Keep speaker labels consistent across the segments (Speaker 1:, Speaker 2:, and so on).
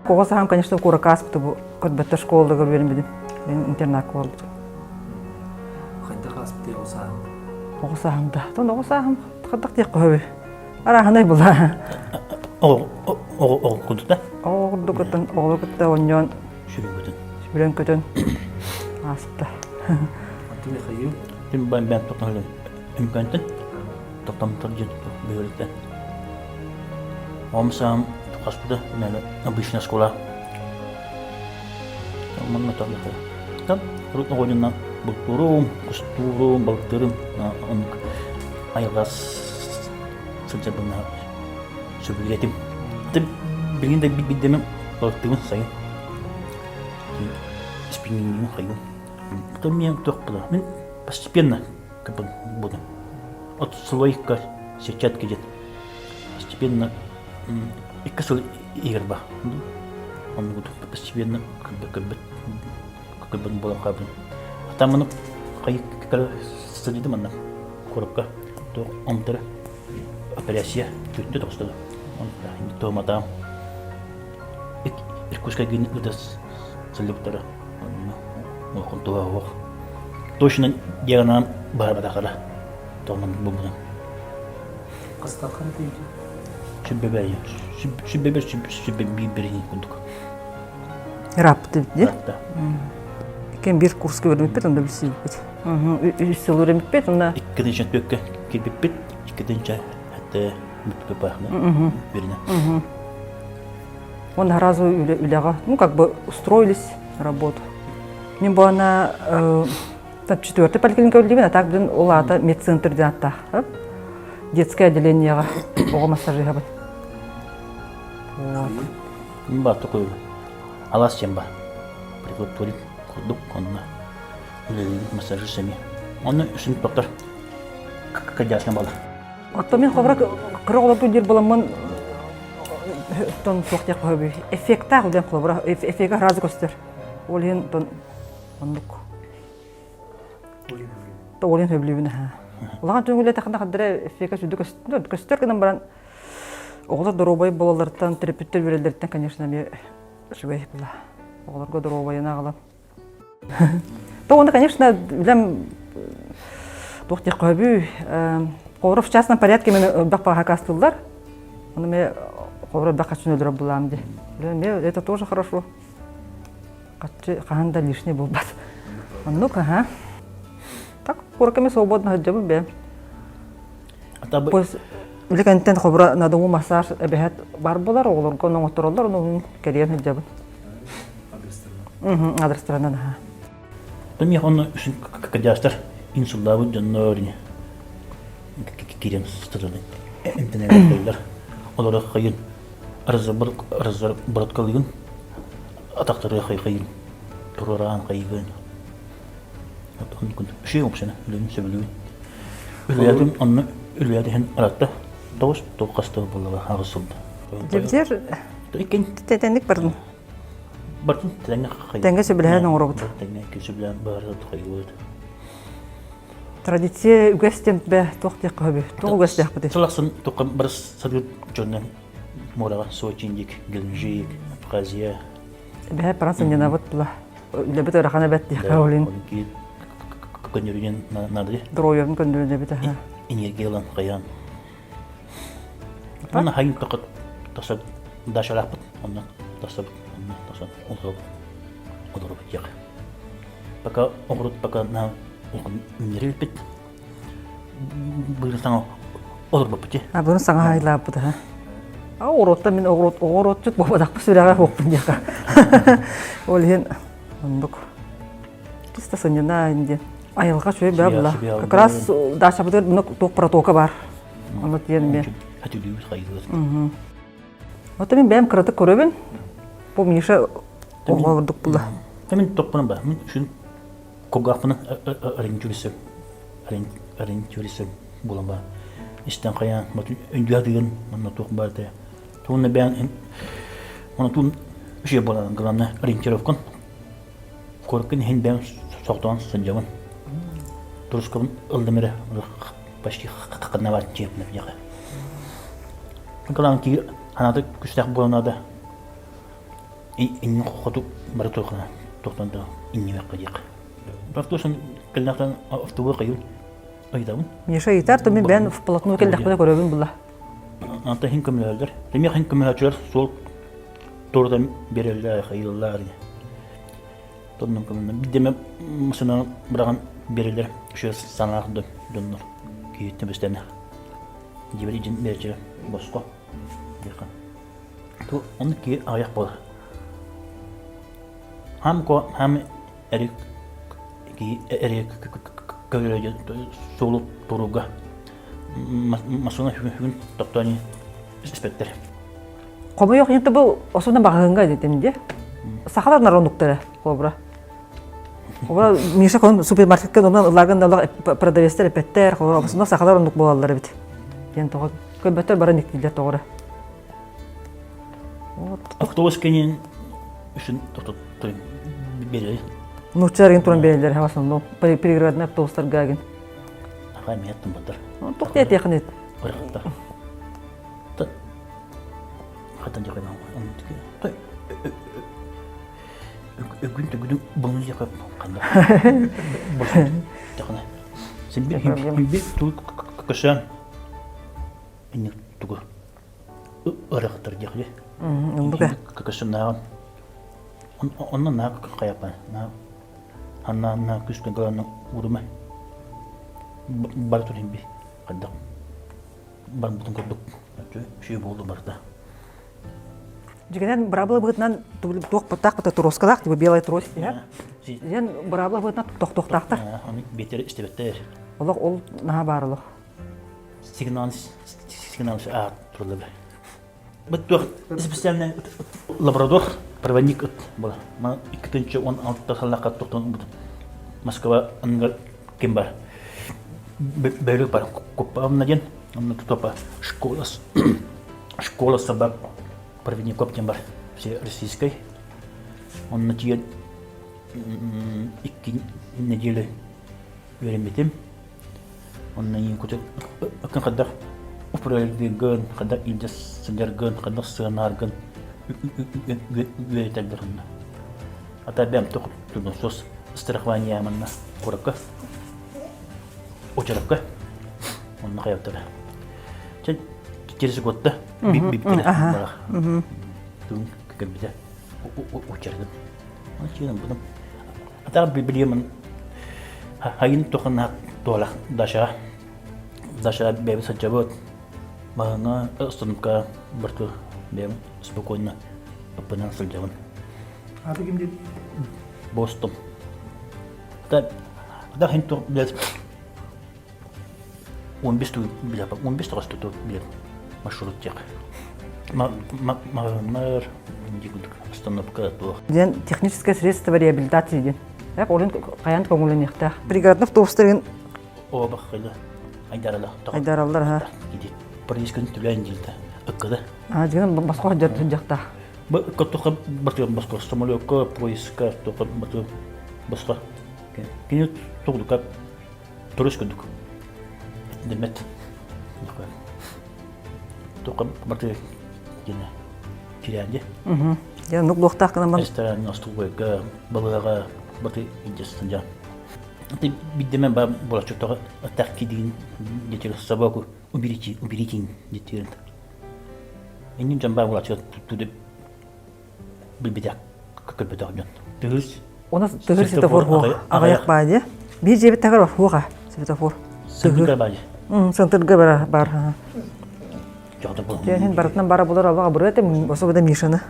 Speaker 1: Оҕо саһам, конечно, куоракка ааспыта бу көрбөттөр школаларыгар үөрэммитим. Мен интернакка олорбутум.
Speaker 2: Хайдах ааспытый оҕо сааһым?
Speaker 1: Оҕо сааһым да. Тон оҕо сааһым хайдах диэх көһөбүй? Арааһынай була.
Speaker 3: Оҕо курдук да?
Speaker 1: Оҕо курдук оттон оҕолор кытта оонньоон
Speaker 3: сүрүн көтөн.
Speaker 1: Сүрүн көтөн ааспыта.
Speaker 2: Антон Михаил?
Speaker 3: Мин бэйэм тоқтон үмкөнтөн тоқтомтор дьин бөһүөлэктэн. Оҕом саам хаспыта обычная школа. Манна тоҕо Там урут оҕонньоннон бултуурум, кустуурум, балыктыырым оннук айылҕа сылдьарбын сөбүлээтим. Билигин да билдэмим балыктыыбын сайын. Спиннингин хайым. Потом мен туох Мин постепенно буду. От слойка сетчатка диэн постепенно икки сыл игорба. Оннук постепенно көрбөт көрбөт буолан хаалбытым. Там маны сылдьыдым манна куоракка туох онтара операция түттэ тоҕустада. Туоматаам Иркутскайга ыта сылдьыбыттара. Онно туһа суох. Точно диагноһым баарбатахара. Тоҕо булбутум.
Speaker 2: Хастаххын тиийдин?
Speaker 3: Сүббэбэ сүббэбэ сүббэ биир бириин курдук.
Speaker 1: Ырааппыт эбит дии. Кем биир курска үөрэммиппит, онно билсибиппит. Үс сыл үөрэммиппит, онно...
Speaker 3: Икки тыһыынча түөккэ киирбиппит, икки тыһыынча хатта биринэ.
Speaker 1: Он сразу үлэҕэ, ну как бы устроились на работу. Мен буана там четвертый поликлиника үлэлиибин, а так блин ол аата медцентр диэн ааттаах. Детское отделениеҕа оҕо массажиһабын. Вот.
Speaker 3: Бар такой алас чем бар. Прикладторик курдук онно үлэлиибит массажист эмиэ. Онно үсүн доктор кадясна бала.
Speaker 1: Оттон мин хобура кыра оҕолорго диир буоламмын тон суох диэх хоһобүй. Эффектаах үлэм холобура эффега сразу көстөр. Ол иһин тон оннук. Ол иһин сөбүлүүбүн аха. Улахан түҥүлэ тахна хаддара эффека сүдү көстөр көстөр гынан баран оҕолор доруобай буолалларыттан төрөппүттэр үөрэллэриттэн конечно эмиэ үчүгэй була. Оҕолорго доруобайаны аҕалан То оны, конечно, үлэм туох диэх көбүй Холобура в частном порядке мен элбэх паһакастыллар. Оны мен холобура элбэх хаччыны өлөрөр булаам ди. Это тоже хорошо. Хаччы хаһан да лишний буолбат. Оннук, ага. Так, кураками свободно сылдьабын бэйэм. Үлэ кэнниттэн холобура на дому массаж эбэһэт бар буолар, оҕолорго оҥоттороллор, ону кэрийэн сылдьабын. Адрестарынан аха.
Speaker 3: Миэх онно үсүн кадястар инсуллаабыт дьоннор киирэн сыталар эмтэнэллэр. Олору хайын разработкалыгын атахтары хайын туруораан хайыгын Үчүгэй опсана үлэни сөбүлүүбүн. Үлэлээтим онно үлэлээтим иһин ыраатта. Тоҕус хас да буолла аҕыс сылда.
Speaker 1: Дьэбдэр тэтэнник бардын.
Speaker 3: Бардын тэҥҥэ
Speaker 1: Тэҥҥэ сөбүлэһэн оҥоробут.
Speaker 3: Тэҥҥэ сөбүлээн баары хайыбыт.
Speaker 1: Традиция үгэс диэн бэ туох диэххэ сөбүй? Туох үгэстээхпитий?
Speaker 3: Сыл ахсын туохха барыс сатыыр дьоннор муораҕа Сочи, Геленджик, Абхазия,
Speaker 1: Эбэһэ паран сынньанабыт була. Үлэбит ыарахан эбэт диэххэ олин.
Speaker 3: Көннөрүнэн наадыйа.
Speaker 1: Здоровьебын көннөрүнэбит аха.
Speaker 3: Энергия ылан хайаан. Онно хайын тоқыт таса дашалаахпыт онно тасабыт онно тасан олоробут олоробут диэх. Пока оҕурут пока на нерилпит Быырын саҥа олорбуппут дии.
Speaker 1: А быырын саҥа айлаабыт аха. А оҕуруоттан мин оҕуруот оҕуруотчут буолбатахпын сүрэҕэ суохпун диэхэ. Ол иһин оннук. Чисто сынньана диэн. Айылҕа үчүгэй баа була. Как раз дачабытыгар мына туох протока бар. Ону тиэн мен.
Speaker 3: Хатылыыбыт хайыыбыт.
Speaker 1: Вот мин бэйэм кыратык көрөбүн. Бу Миша оҕо ордук була.
Speaker 3: Мин топпунан ба. Мин үчүн кулгаахпынан ориентируйсам ориентируйсам буолан баар истэн хайаан өйдүү сатыырын манна туох баар этэ тугунна бэйэҥ онно туун үчүгэй буолан главное ориентировкан куораккын иһин бэйэм соҕотоҕун сылдьабын турускабын ыллым эрэ почти ханна дьиэппинэ миэхэ главное киһи санаата күүстээх буолан наада. Иннин хоту бары туохана тохтон да иннибэккэ диэх. Автобусын кэллэхтэн автобус кайыл ыйдабын.
Speaker 1: Миша ыйытар, то мин бэйэн вплотную кэллэхпинэ көрөбүн була.
Speaker 3: Anta хин көмөлөһөллөр. Эмиэ хин көмөлөһөчүлэр суол турудан береллер, хайыллар. Тоннон көмөлөр. Бидеме машина быраҕан береллер. Үчүгэй санаах дьоннор. Киһиттэн бэстэнэ. Дибери дьин берече босхо. Ту он ки аҕыйах буолар. Хам ко хам эрик ки эрик көлөдө суолу туруга масына хүн топтони испеттер.
Speaker 1: Хомойох иһин бу особенно маҕаһыынга дэтим дии. Сахалар народнуктара холобура. Холобура Миша кон супермаркетка онон ыллагын да продавецтер эппэттэр, холобура основном сахалар оннук буолаллар эбит. Диэн тоҕо көрбөттөр баран иктииллэр тоҕо
Speaker 3: Вот. Автобус кэнин үсүн тохтоттор берели.
Speaker 1: Нууччалар ген туран берелер в основном пригородный автобустарга ген.
Speaker 3: Аха миэттин батар.
Speaker 1: Туох диэтиэхин
Speaker 3: Ырыхта. Хатан дьакына. Өгүн төгүдүн бұны жақып қанда. Жақына. Сен bir bir тул көсөн инник тугу ырыхтар дьахли.
Speaker 1: Оннука.
Speaker 3: Көсөн наа. Онно наа каяпа. Наа анна анна күскө галаны урума. Бар турин би. Кадда. Бар бутун курдук. Шүй болду барда.
Speaker 1: Дьигинэн быраабыла быһыытынан туох баттаах бата торуоскалаах типа белая трость диһэ. Диэн быраабыла быһыытынан тохтуохтаахтар.
Speaker 3: Аны бетер истебеттер.
Speaker 1: Олох ол наһаа баар олох.
Speaker 3: Сигнал сигнал аат турулар. Бу туох специальный лабрадор проводник ыт була. Ма 2016 сыллаахха тохтон Москва аныгар ким бар? Бөлүк бар. Куппаамна диэн онно тутапа школа школа собак проводников диэн бар. Все российской. Онно тиийэн икки неделя үөрэммитим. Онно иин куту ыккын хайдах управляйгын, хайдах илдьэ сылдьаргын, хайдах сыанааргын үөрэтэллэр онно. Ата бэм туох сос страхование манна куракка очеракка онно хайаттара. Чэ через год биппитэ барах. Туун кэлбитэ учердым. Ачыгын будум. Ата билиэмин хайын тухана туола даша даша бэби сылдьабыт маһыҥа остановка барту бэйэм спокойно ыппынан сылдьабын.
Speaker 2: Аты ким диэн?
Speaker 3: Бостум. Ата ата хин туох билет 15 ту билеп 15 тоҕус туту билет маршрут диэх. Маҕаһыыннар остановка туох.
Speaker 1: Диэн техническое средство реабилитации диэн. Эп олын хайан көҥүллэниэхтээх. Пригородный автобустарын
Speaker 3: Ообаххыла айдарала.
Speaker 1: Айдараллар ха.
Speaker 3: Иди проискын түлээн дилта. Ыккада.
Speaker 1: А дигэн босхо дьахта.
Speaker 3: Бу ыкка бартыган босхо самолетка, поездка тоха бартыган босхо. Кини тугдука Турус курдук. Дэммэт. Туохха барты диэн кирээн дии.
Speaker 1: Дьэ оннук луохтаах гынан баран.
Speaker 3: Ресторан остолбуойга, балыыһаҕа баты илдьэ сылдьан. Ты биддеме ба булаччы тоҕо аттаах кидигин диэтир собаку уберите уберите диэтир. Иннин дьон баа булаччы туды билбитэх көрбөтөх дьон. Тыһыс
Speaker 1: Онос тыһыр светофор хуох аҕыйах баа дии. Биир дьиэбит таһыгар хуоха светофор.
Speaker 3: Сынтырга баа дии.
Speaker 1: Сынтырга бара бар. Дьэ барытынан бара булар аллаҕа бырыа этим особенно Мишаны.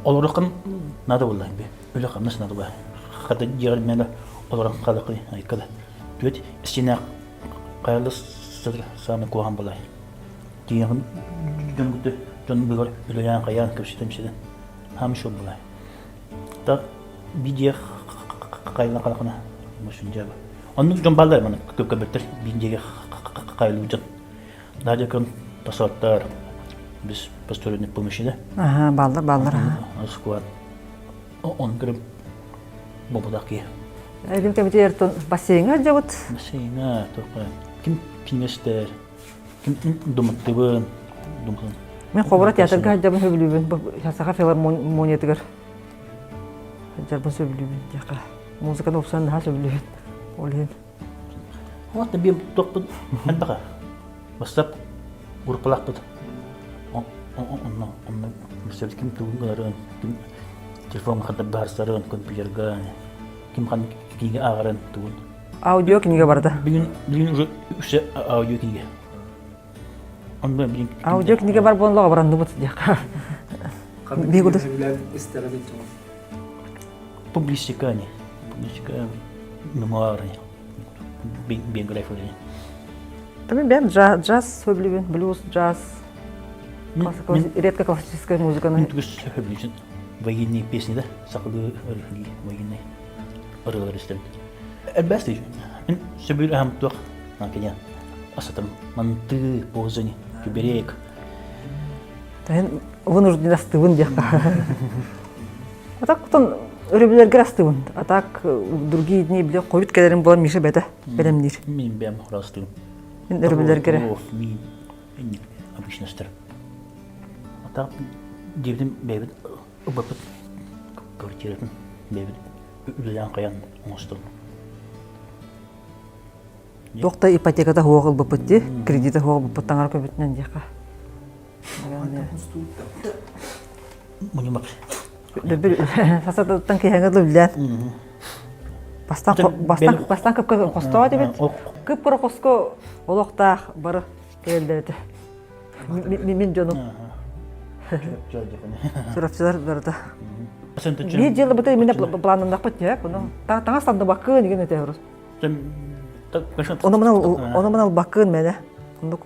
Speaker 3: Олоруккун надо булла би. Үлэ хамнас надо була. Хата дьиэҕэр мэлэ олорон халакы айкада. Түөт истинэ хайалы сытыр сааны куохан булай. Тиийэн дьон күтү дьон быгар үлэйээн хайаан көпсүтэн ситэн хаам шо булай. Та видео хайла халакына мусунжаба. Оннук дьон бааллар маны көбөттөр биндиге хайлуу дьон. Надя көн тасаттар без посторонних помощи да.
Speaker 1: Ага, бааллар, бааллар.
Speaker 3: Сквад. Он көрүм бобудак ки.
Speaker 1: Эбим кэмитигэр бассейҥа дьабыт.
Speaker 3: Бассейҥа тоққа ким кинестер ким думаттыбын думатын.
Speaker 1: Мен хобура театрга дьабын хөбүлүүбүн Саха филармониятыгар. Сылдьарбын сөбүлүүбүн диэххэ. Музыканы упсан наһаа сөбүлүүбүн. Ол иһин.
Speaker 3: Вот биир тохпут элбэҕэ. Бастап группалаахпыт. Онно онно билсэбит ким тугун гынарын, ким телефоҥҥа ханна баарсарын, компьютерга, ким ханнык кинигэ ааҕарын тугун.
Speaker 1: Аудио кинигэ барда.
Speaker 3: Бүгүн бүгүн уже үксэ аудио кинигэ. Онно билин
Speaker 1: Аудио кинигэ бар буоллаҕа баранныбыт диэххэ.
Speaker 2: Ханнык кинигэ истэҕин
Speaker 3: Публистика не. Публистика мемуары. Биография.
Speaker 1: Мен бэйэм джаз сөбүлүүбүн, блюз, джаз, редко классическая музыканы.
Speaker 3: Мен түгүс сөбүлүүсүн военные песни да, сахалыы военный ырыалар истэбин. Элбэс мен сөбүлүүр аһам туох кеня асатым манты позани чебурек.
Speaker 1: Тэн вынужден астыбын диэххэ. А так потом өрөбүлэргэр астыбын. А так другие дни бile хойут кэлэрим буолан Миша бэтэ бэлэмниир.
Speaker 3: Мин бэм хорастым.
Speaker 1: Мин өрөбүлэргэрэ.
Speaker 3: Мин обычностар. А так дебитим бэйбит ыбапыт квартиратын бэйбит үлэлээн хайан оҥостон.
Speaker 1: Туох да ипотеката суох ылбыппыт дии, кредита суох ылбыппыт таҥара көмөтүнэн диэххэ.
Speaker 3: Муньумап.
Speaker 1: Сасатыттан киһиҥэ дыллаан. Бастан бастан бастан кыпка хостоот эбит. Кыпкыра хоско олохтаах бары кэлэллэр этэ. Мин дьонум. Чурапчылар барыта. Биир дьыала быта именно планнаннахпыт дьэ, ону таҥас тандыбаккын деген этэ урут. Ону мына ону мына албаккын мэнэ. Оннук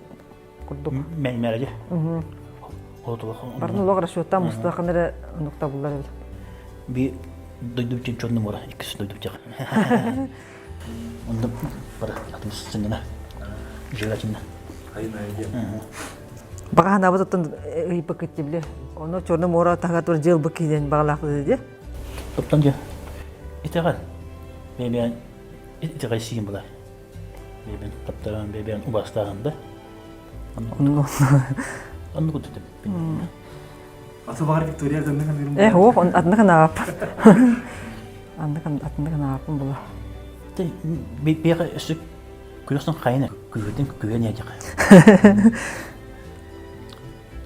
Speaker 1: курдук.
Speaker 3: Мэнмэрэди.
Speaker 1: Барын олох расчеттан мустахан эрэ оннук табыллар эбит.
Speaker 3: Би дойдум чин чоннум ора, иккис дойдум тях. Онда бар атын сынына. Желательно.
Speaker 1: Баҕа санаабыт оттон ыйыппаккыт били. Ону Черное море таһыгар тур дьыл киинэн баҕалаахпыт дии.
Speaker 3: Оттон дьэ итэҕэл бэйбээн итэҕэйсиим сиин була. Бэйбэн таптаан, бэйбээн убастаан да. Оннук кутутум.
Speaker 2: Аты баҕар Виктория атыннык саныырым.
Speaker 1: Э, ох, атыннык анааппын. Аннык атыннык анааппын була.
Speaker 3: Биэхэ өссө күрөхсөн хайына күһүтүн күһүн ээдьэх.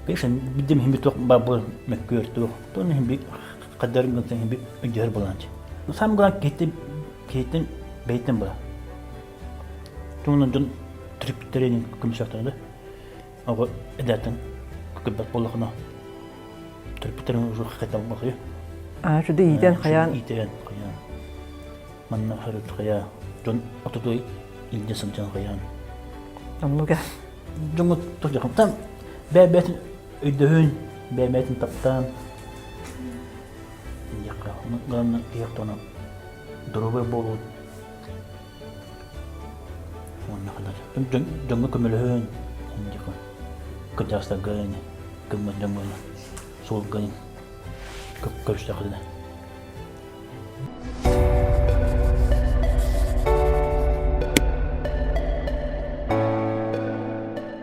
Speaker 3: Пешен бидим химби туох бабы мөккүөр туох тон химби қадарын гынсан химби өйдөһөр булаанчы. Сам гынан киһиттен киһиттен бэйтен була. Туунан дьон триптерин көмүсөхтөрө Ого эдэртэн көрбөт буоллахына төрөппүттэрин уже хайтан бахыйы.
Speaker 1: Аа, шуды иитэн хайаан.
Speaker 3: Иитэн хайаан. Манна харыт хайа дьон отутуй илдьэ сылдьан хайаан.
Speaker 1: Оннуга.
Speaker 3: Дьоҥҥо тохтан бэйбэтин өйдөһүн, бэйбэтин таптаан диэххэ, главное киһи доруобай буолуу Уонна ханна дьоҥҥо көмөлөһөн кырдьаҕастарга кыммыт дьоҥҥо суолга көрүстэххитинэ.